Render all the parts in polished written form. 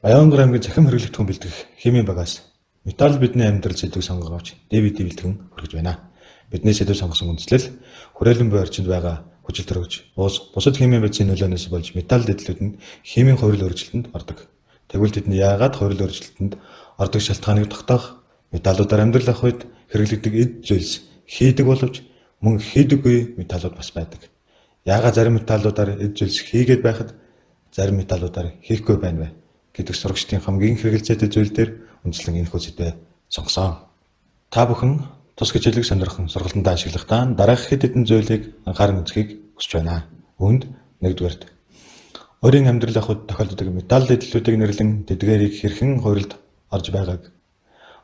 Баянгар аймгийн цахим хэрэглэгдэхүүн бэлтгэх химийн багаас металл бидний амьдрал сэдвийг сонгон авч DVD бэлтгэн хүргэж байна. Бидний сэдэв сонгосон үндслэл хүрээлэн буй орчинд байгаа хүчил төрөгч, уус, бусад химийн бодисын нөлөөнөөс болж металл дэдлүүд нь химийн хувирал өөрчлөлтөнд ордог. Тэгвэл тэдний яагаад хувирал өөрчлөлтөнд ордог шалтгааныг тогтоох, металлуудаар амьдрал авах үед хэрэглэгдэх эд зүйлс хийдэг боловч мөн хийдэггүй металлууд бас байдаг. Яагаад зарим металлуудаар эд зүйлс хийгээд байхад зарим металлуудаар хийхгүй байна вэ гэдэг сурагчдын хамгийн хэрэгэлзээтэй зүйл дээр үндэслэн энэхүү сэдвээ сонгосон. Та бүхэн тус хичээлийг сонирхон сургалтандаа ашиглахдаа дараах хэд хэдэн зүйлийг анхааран үзэхийг хүсэж байна. Үүнд нэгдүгээрт өөрийн амьдрал авахд тохиолддог металл дэдлүүдийг нэрлэн тэдгээрийг хэрхэн хувиралд орж байгааг,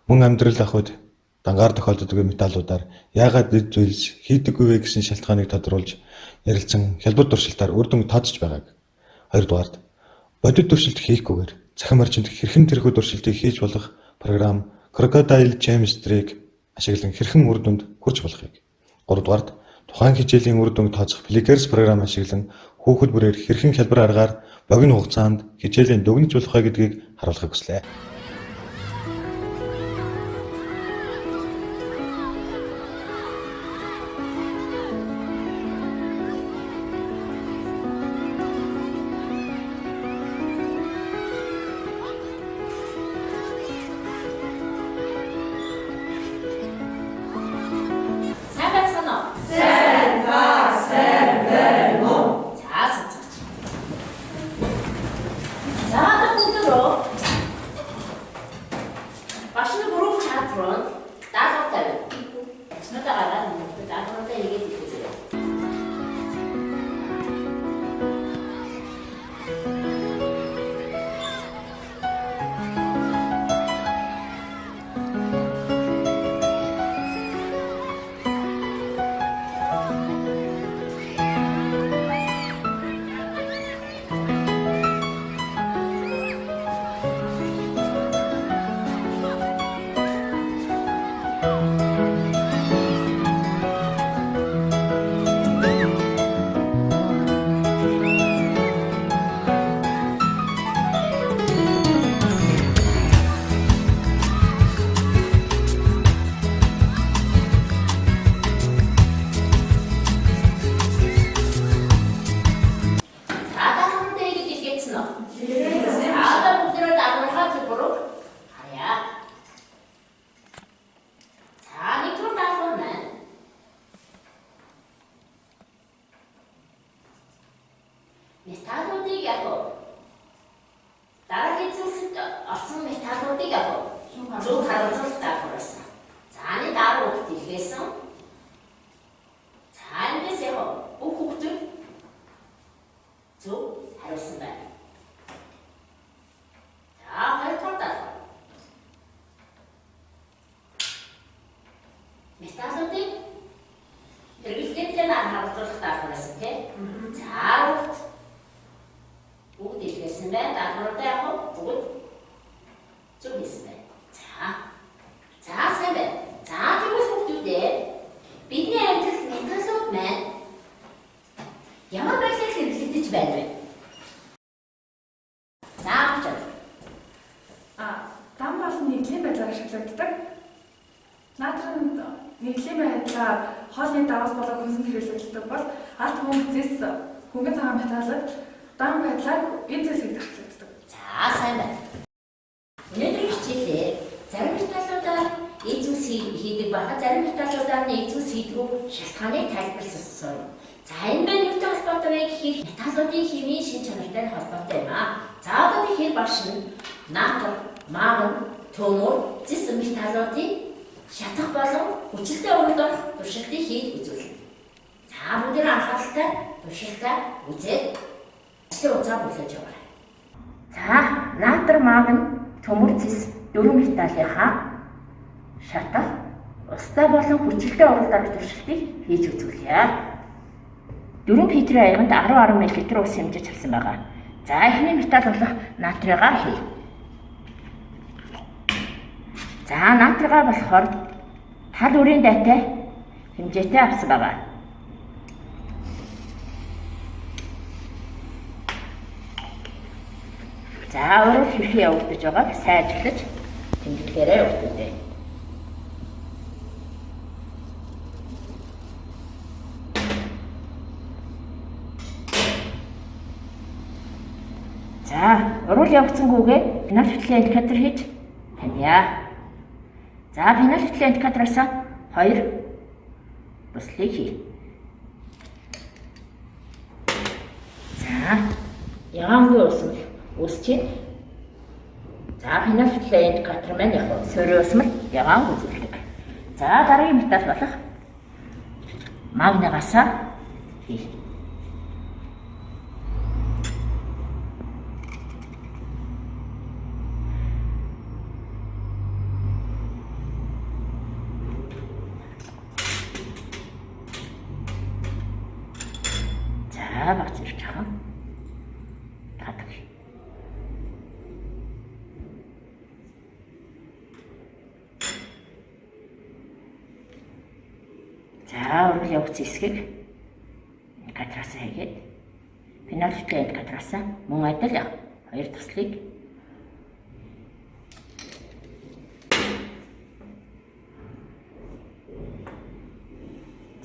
мөн амьдрал авахд дангаар тохиолддог металлуудаар яагаад эд зүйлс хийдэггүй вэ гэсэн шалтгааныг тодруулж ярилцсан хялбар туршилтаар үр дүнг тооцож байгааг. Хоёрдугаарт бодит туршилт хийхгүйгээр цахим орчинд хэрхэн тэрхүү туршилтыг хийж болох програм Crocodile Chemistry-г ашиглан хэрхэн үр дүнд хүрч болохыг. Гуравдугаарт тухайн хичээлийн үр дүнг тооцох Plickers програм ашиглан хүүхэд бүрээр хэрхэн хялбар аргаар богино хугацаанд хичээлийн дүгнэж болох вэ гэдгийг харуулахыг хүслээ. Сайн байцгаана уу? Сайн байна уу? За суцгач. За одоо бүгдөө багш нь group chat руу даалгавар тавина. Цэцнүүдээ гаргаад бүгд даалгавраа хийгээд ирээсэй. За даалгавраа хийгээд илгээсэн үү? За одоо бүгдээ даалгаврынхаа төлбөрөөр харъя. За нэгдүгээр даалгавар маань металлуудыг яг уу дараагийн зүйлсэд орсон металлуудыг яг уу зөв хариуцлах даалгавар байсан. За энэ дараа хүүхд илгээсэн. За эндээс яг уу бүх хүүхдүүд зөв хариулсан байна. За хоёрдугаар даалгавар. Металлуудыг хэрэглээтэй хариуцлах даалгавар байсан тий. За хүүхд бүгд илгээсэн байна. Даалгавруудаа яг уу бүгд зөв хийсэн байна. За. За сайн байна. За тэгвэл хүүхдүүдээ бидний амьдралд металлууд маань ямар байдлаар хэрэглэгдэж байна вэ? За авч. Дан бол нэгдлийн байдлаар ашиглагддаг. Наатар нь нэгдлийн байдлаар хоолны даваас болон хүнсэнд хэрэглэгддэг бол алт хөнгө зэс хөнгөн цагаан металлд дан байдлаар эд зэс гэдэг ашиглагддаг. За сайн байна. Өнөөдрийн хичээлээр зарим металлуудаар эд зүйлс хийдэг байхад зарим металлуудаар нь эд зүйлс хийдэггүй шалтгааныг тайлбарласан. За энэ маань юутай холбоотой вэ гэхээр металлуудын химийн шин чанартай холбоотой юм аа. За одоо тэгэхээр багш нь наатар, магн, төмөр, зэс металлуудын шатах болон хүчлэлтэй уранд орох туршилтыг хийж үзүүлнэ. За бүгд анхааралтай туршилтаа үзээд ажлын хугацаа бүлээж аваарай. За, наатар, магн, төмөр, зэс дөрвөн металлынхаа шатах, устай болон хүчлэлтэй уралд орох туршилтыг хийж үзүүлье. 4 литрийн аяганд 10 10 мл ус хэмжиж авсан байгаа. За, эхний металл болох натрийгаа хий. За, натрийгаа болохоор тал үрийн дайтай хэмжээтэй авсан байгаа. За, За, урал хэрхэн явагдаж байгааг сайн ажиглаж тэмдэглээрэй хүүхдүүдээ. За, урал явагдсан гүгээ фенолфталын индикатор хийж таниа. За, фенолфталын индикатороос 2 туслыг хий. За, ягаангүй усмал үүсэж байна. За, фенолфталын индикатор маань яг суурь усмал ягаан үзүүлдэг. За, дараагийн металл болох магнигаас хий. За, баг зэрэг жоохон тадаг. За, урал явагдсан хэсгийг индикатороос хийгээд фенолфталын индикатороос мөн адил 2 туслыг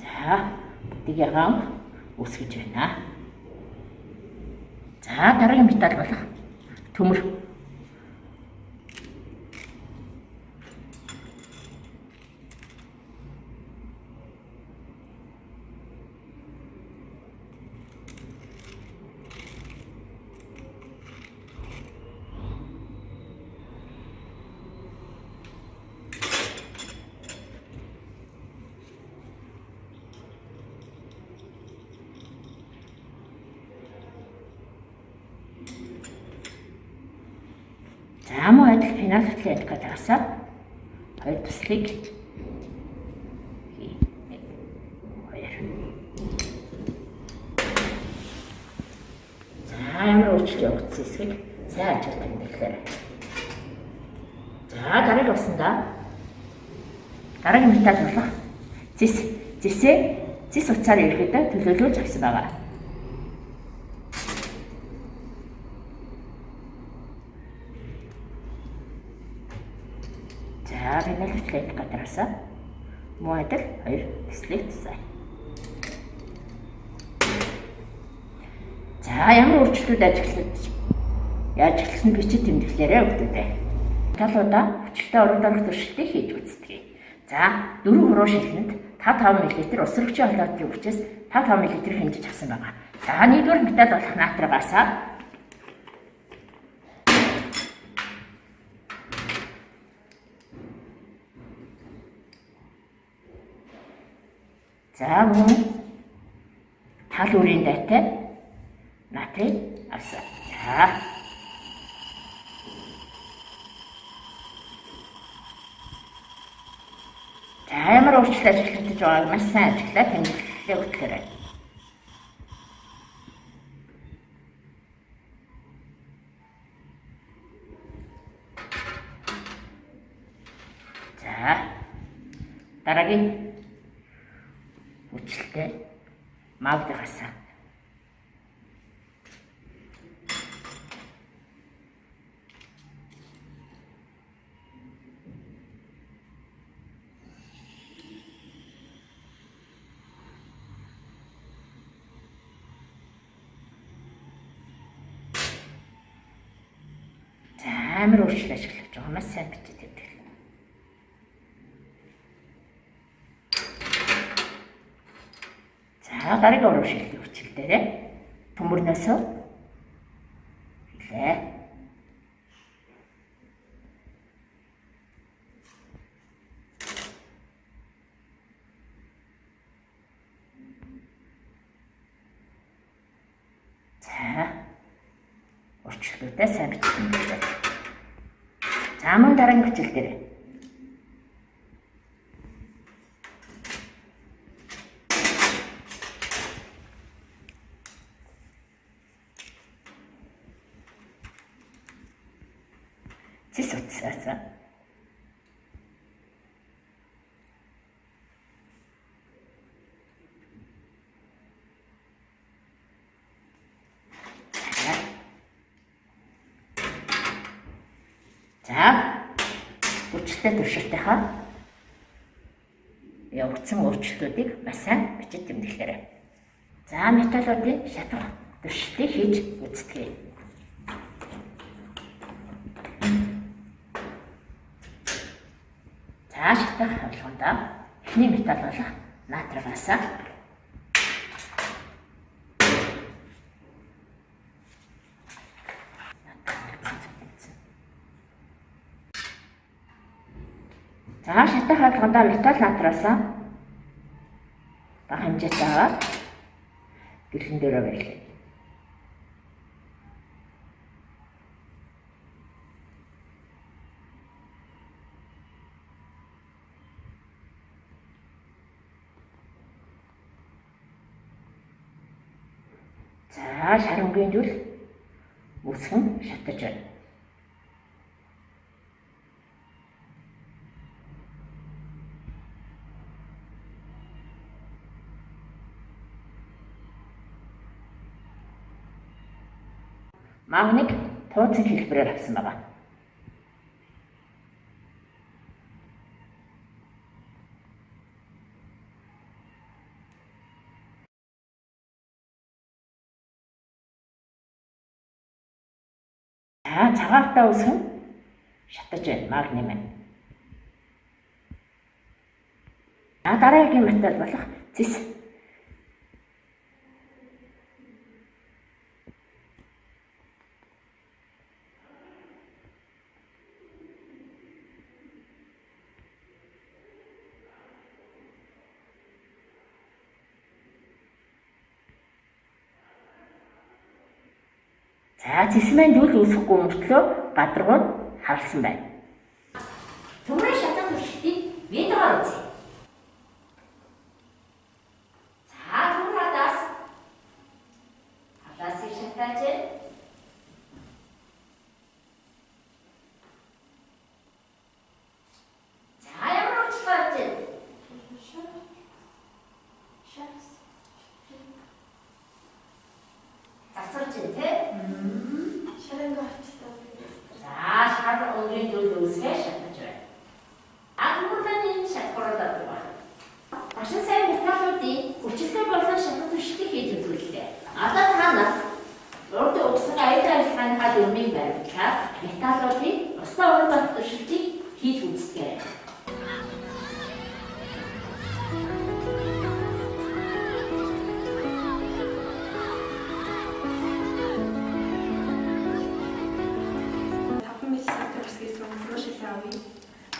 за, бүгдийг ягаан үүсгэж байна. За, дараагийн металл болох төмөр. За, мөн адил фенолфталын индикатороос 2 туслыг хий. 1 2. За, ямар өөрчлөлт явагдсан хэсгийг сайн ажиглаж тэмдэглээрэй. За, дараагийн усандаа дараагийн металл болох зэс. Зэсээ зэс утсаар ерөөдөө төлөөлүүлж авсан байгаа. За, фенолфталын индикатороос мөн адил 2 төслийг тусаая. За, ямар өөрчлөлтүүд ажиглагдаж яаж эхэлсэн бичиж тэмдэглээрэй хүүхдүүдээ. Металлуудаа хүчлэлтэй урууд орох туршилтыг хийж үздэг. За, 4 хуруу шилэнд 5 5 мл ус сөрөгчийн холоотын хүчээс 5 5 мл хэмжиж авсан байгаа. За, нэгдүгээр металл болох натригаас за, мөн тал үрийн дайтай натрий авсан. За. За, ямар өөрчлөлт ажиглагдаж байгааг маш сайн ажиглаад тэмдэглэлээ хөтлөөрэй. За, дараагийн хүчлэлтэй магнигаас за, амар өөрчлөлт ажиглаж байгаа маш сайн бичиж тэмдэглэнэ. За, дараагийн урам шилдэг хүчил дээрээ төмөрнөөс хилээ. За, өөрчлөлтүүдээ сайн бичиж тэмдэглээ. За, мөн дараагийн хүчил дээрээ цэс утсаас За хүчтэй туршилтынхаа явагдсан өөрчлөлтүүдийг маш сайн бичиж тэмдэглээрэй. За металлуудын шатах туршилтыг хийж үздэгэ. За шатах болгондоо эхний металл болох натригаас За шатах болгондоо металл натраас бага хэмжээтэй аваад гэлэн дээрээ барилаа. За шар өнгийн зүйл үсгэн шатаж байна. Магныг тууцын хэлбэрээр авсан байгаа. За цагаартаа үсгэн шатаж байна магний маань. За дараагийн материал болох цэс. За цэс маань зүйл үүсэхгүй мөртлөө гадаргуу хавлсан байна. Төмрийн шатах туршилтыг видеоор үзье. За төмөр хадаас хадаасыг шатааж байна. За ямар өөрчлөлт гарч байна? Засарч байна тий? За шар өнгийн зүйл үүсгээ шатаж байна. Төмөр маань энэ шатхуураад байна. Маш сайн металлуудын хүчилтэй болон шатах туршилтыг хийж үзүүллээ. Одоо та нар урд өгсөн аюул ажиллагааныхаа дүрмийг баримтлаад металлуудын бусдаа урд авах туршилтыг хийж үздэгээр.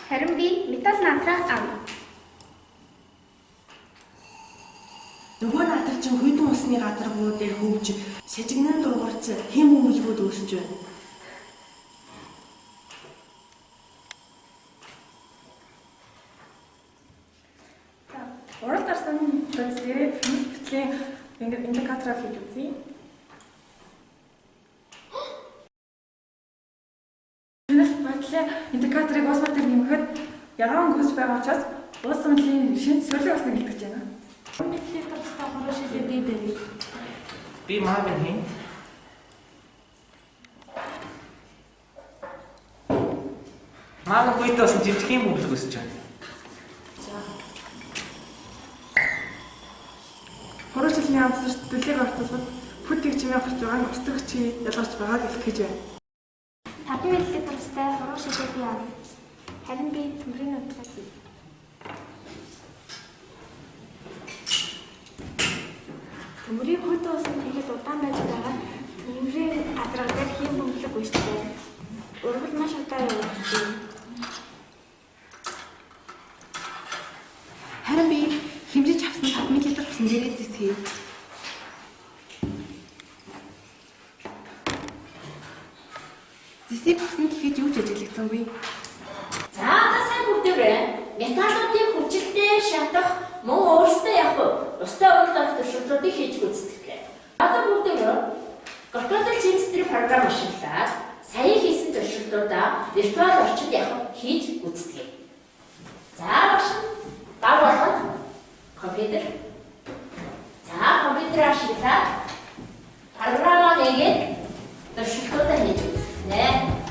Харин би металл натраа авна. Нөгөө наатар чинь хүйтэн усны гадаргуу дээр хөвж шажигнан дуугарч хэм бөмбөлгүүд үүсэж байна. За уралд гарсан бодис дээрээ фенолфталин индикатораар хийж үзье. Фенолфталин индикаторыг ус мат дээр нэмэхэд ягаан өнгө өсөж байгаа учраас ус мөлийн шинж сөрөг усныг илтгэж байна. Миллилитр устай хуруу шилээ би барья. Би магн хийн. Магн хүйтэн усан жижигхэн бөмбөлөг өсөж байна. Хуруу шилний амсарч дүлийг ортолбод бүт тэг чимээ гарч байгаа нь ус дэх чи ялгарч байгааг илтгэж байна. 5 мл устай хуруу шилээ би авна. Харин би төмрийн нудраг бий. Төмрийн хүйтэн усан тэгэхэд удаан байж байгаа төмрийн гадарга дээр хэм бөмбөлөг үүсэж байна. Ургал маш удаан явагддаг. Харин би хэмжиж авсан 5 мл усан дээрээ зисгэе. Зэсийг усан гэхэд юу ч ажиглагдсангүй. За одоо сайн бүгдээрээ металлуудын хүчилтэй шатах мөн өөрсдөө яг устай урал авах туршилтуудыг хийж гүйцэтгэв. Одоо бүгдээрээ Crocodile Chemistry програм ашиглаад сая хийсэн туршилтуудаа виртуал орчинд яг хийж гүйцэтгэе. За багш баг болгонд компьютер. За компьютер ашиглаад програмаа нээгээд туршилтуудаа хийж гүйцэтгэнэ.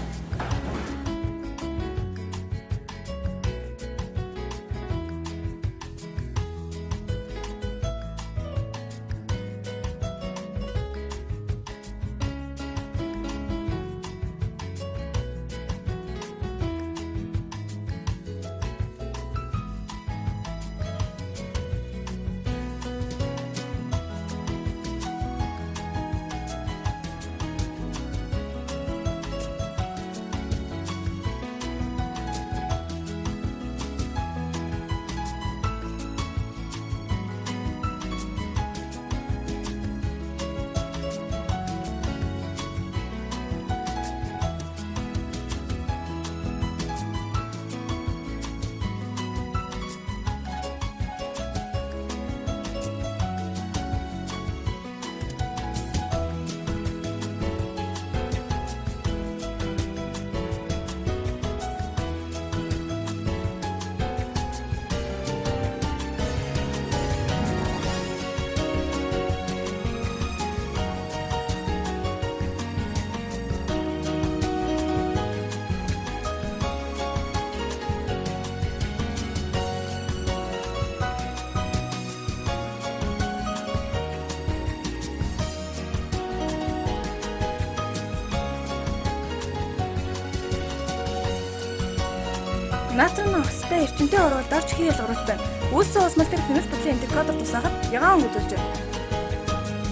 Натрий нь устай эрчимтэй урвалд орж хий ялгаруулж байна. Үүссэн уусмал дээр фенолфталын индикатор тусаахад ягаан өнгө үзүүлж байна.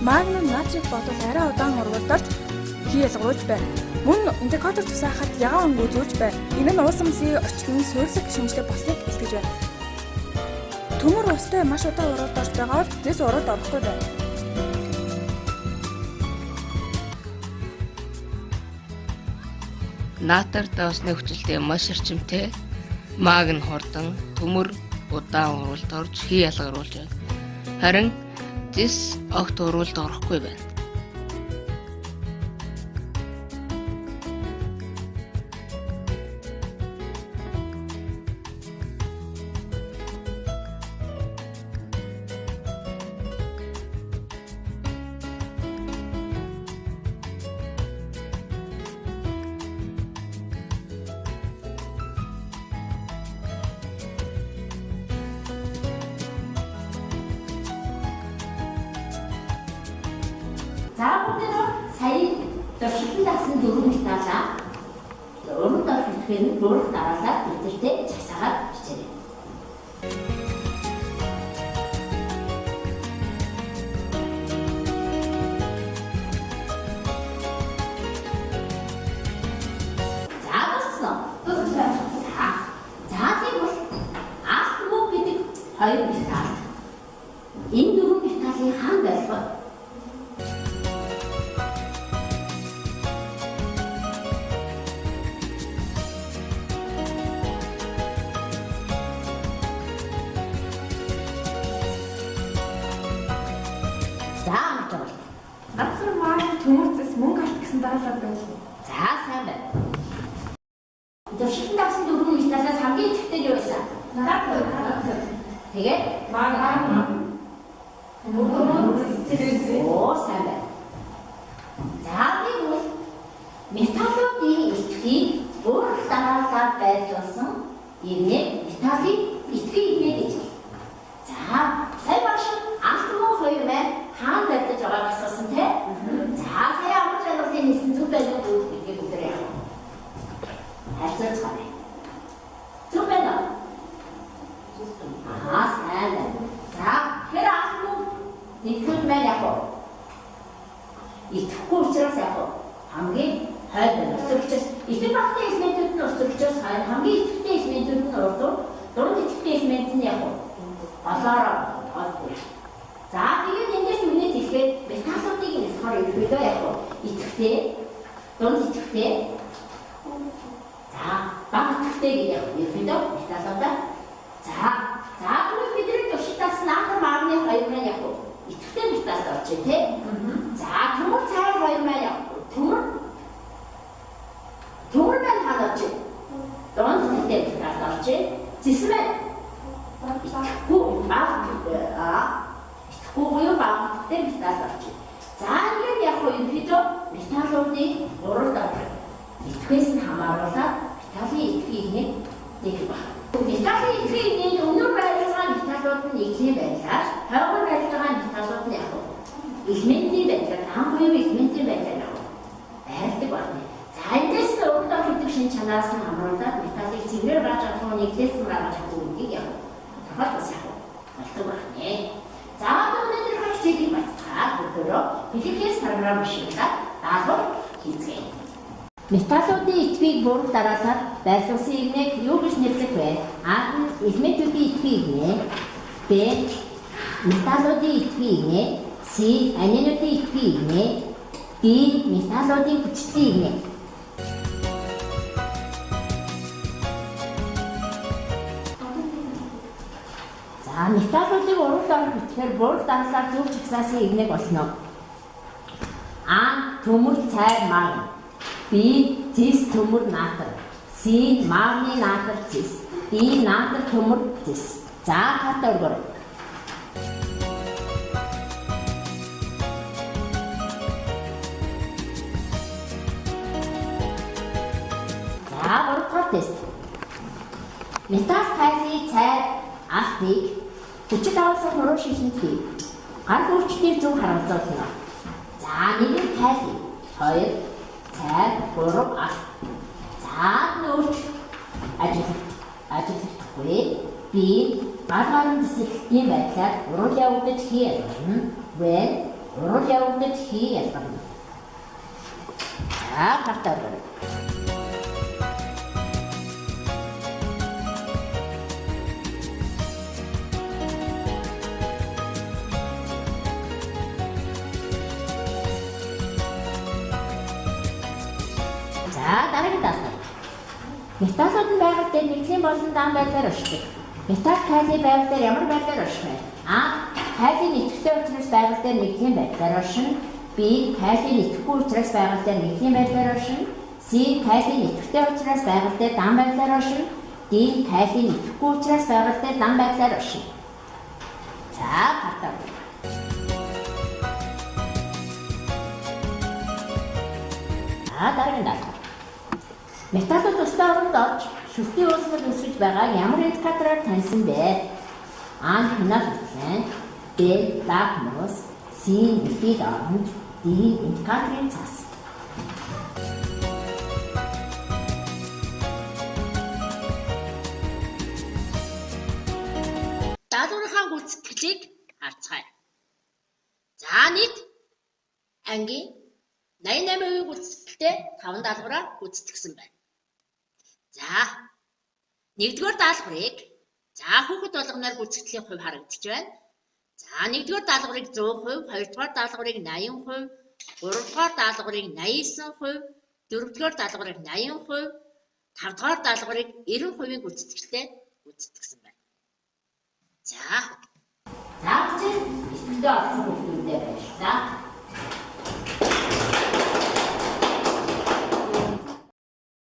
Магний натрийг бодвол арай удаан урвалд орж хий ялгаруулж байна. Мөн индикатор тусаахад ягаан өнгө үзүүлж байна. Энэ нь уусмалын орчлон суйрлаг шинжлэх болсныг илтгэж байна. Төмөр устай маш удаан урвалд орж байгаа бол зэс урвалд орохгүй байна. Натр давсны хүчлэлтэй маш эрчимтэй, магний хурдан, төмөр удаан урвалд орж хий ялгаруулж байна. Харин зэс огт урвалд орохгүй байна. За бүгдээ сая туршилтанд авсан дөрвөн металлаа уран дор итгэх нь бүрх дараалал дэвтэртээ чагсаагаад бичээрэй. За дууссан уу? Дууссан. За тийм бол алт мөн гэдэг хоёр металл. Энэ дөрвөн металлын хаан байх вэ? За амарч байгаа. Натрий, магний, төмөр, зэс, мөнгө алт гэсэн дараалал байлаа. За сайн байна. Туршилтанд авсан дөрвөн металлаас хамгийн идэвхтэй нь юу байсан? Натрий. Тэгээд Магний. Төмөр, зэс. Оо сайн байна. За тэгвэл металлуудын идэвхийг өөрөх дараалалаар байрлуулсан ирнэ металлын идэвхий ирнэ гэж. За сая багш алт мөн хоёр маань хаана барьдаж байгааг асуусан те. За сая амарч ойлголтын хэлсэн зөв байна уу гэдгийг бүгдээ яах вэ? Харьцуулж гарна. Зөв байна уу? Аа сайн байна. За тэгэхээр алт мөн нэгтгэл маань яах вэ? Итгэхгүй учраас яах вэ? Хамгийн хойд байна. Өсвөрчөөс итгэх багтын элементүүд нь өсвөрчөөс хойно хамгийн идэвхтэй элементүүд нь урдуур, дунд идэвхтэй элемент нь яах вэ? Голоороо голгүй. За тэгээд эндээс өмнөд хэлэхэд металлуудыг нь болохоор ерөнхийдөө яах вэ? Идэвхтэй, дунд идэвхтэй, за бага идэвхтэй гэж яах вэ? Ерөнхийдөө металлуудаа. За за тэгвэл бидний туршилт авсан наатар магний хоёр маань яах вэ? Идэвхтэй металлд орж байна тий. За төмөр цайр хоёр маань яах вэ? Төмөр төмөр маань хаана орж байна? Дунд идэвхтэй металлд орж байна. Зэс маань итгэхгүй бага итгэхгүй буюу бага идэвхтэй металлд орж байна. За ингээд яг хөө ерөнхийдөө металлуудыг гурав давх. Идэвхээс нь хамааруулаад металлын идэвхийг нэг дэх баг. Металлын идэвхийг нэг өнөр байрлаж байгаа металлууд нь нэгний байдлаар, хойгоор байрлаж байгаа металлууд нь яг хөө элементийн байдлаар, ам буюу элементийн байдлаар яг хөө байрладаг байна. За эндээс нь урд дор хийдэг шин чанараас нь хамруулаад металлыг цэврээр гарч авах уу, нэгдээс нь гаргаж авах уу гэдгийг яг тодорхойлж бас яг болдог байна. За одоо өнөөдрийнхөө хичээлийг бацгаад бүгдөө Philippines програм ашиглаад даалгавар хийцгээе. Металлуудын идэвхийг бүрэх дараалал байрлуулсан ирнэг юу гэж нэрлэх вэ? А нь элементүүдийн идэвхий ирнэ. Б металлуудын идэвхий ирнэ. С анионуудын идэвхий ирнэ. Д металлуудын хүчтэй ирнэ. За металлуудыг урал орох итгэхээр бүрэх дараалал зөв жагсаасан ирнэг болно. А төмөр цайр магний. Б зэс төмөр наатар. С магний наатар зэс. Д наатар төмөр зэс. За таатай өргөөрэй. За гуравдугаар тест. Металл тайлны цайр алтыг хүчит агуулсан хуруу шилэнд хий. Гар хөрчдийг зөв харамсуулна. За нэг нь тайлны, хоёр цайр, гурав алт. За нөөч ажиллах. Ажиглахдаггүй. Б. Гал гарын тэсэлтийн байдлаар урал явагдаж хий ялгарна. В. Урал явагдаж хий ялгарна. За, хартаа өргөнө. За, дараагийн даалгавар. Металлууд нь байгаль дээр нэгдлийн болон дан байдлаар оршдог. Металл кали байгаль дээр ямар байдлаар орших вэ? А. Калийн идэвхтэй учраас байгаль дээр нэгдлийн байдлаар оршино. Б. Калийн идэвхгүй учраас байгаль дээр нэгдлийн байдлаар оршино. С. Калийн идэвхтэй учраас байгаль дээр дан байдлаар оршино. Д. Калийн идэвхгүй учраас байгаль дээр дан байдлаар оршино. За, хартаа. За, дараагийн даалгавар. Металлууд тусдаа оронд орж шүлтийн үүсгэл үүсгэж байгаа ямар индикатороор таньсан бэ? А. Фенолфталин, Б. Лакмус, С. Метил оранж, Д. Индикаторын цас. Даалгаврынхаа гүйцэтгэлийг харцгаая. За, нийт ангийн 88% гүйцэтгэлтэй 5 даалгавраа гүйцэтгэсэн байна. За, нэгдүгээр даалгаврыг за хүүхэд болгоноор гүйцэтгэлийн хувь харагдаж байна. За, нэгдүгээр даалгаврыг 100%, хоёрдугаар даалгаврыг 80%, гуравдугаар даалгаврыг 89%, дөрөвдүгээр даалгаврыг 80%, тавдугаар даалгаврыг 90% гүйцэтгэлтэй гүйцэтгэсэн байна. За, за хичээл идэвхтэй олсон хүүхдүүдээ баярлалаа.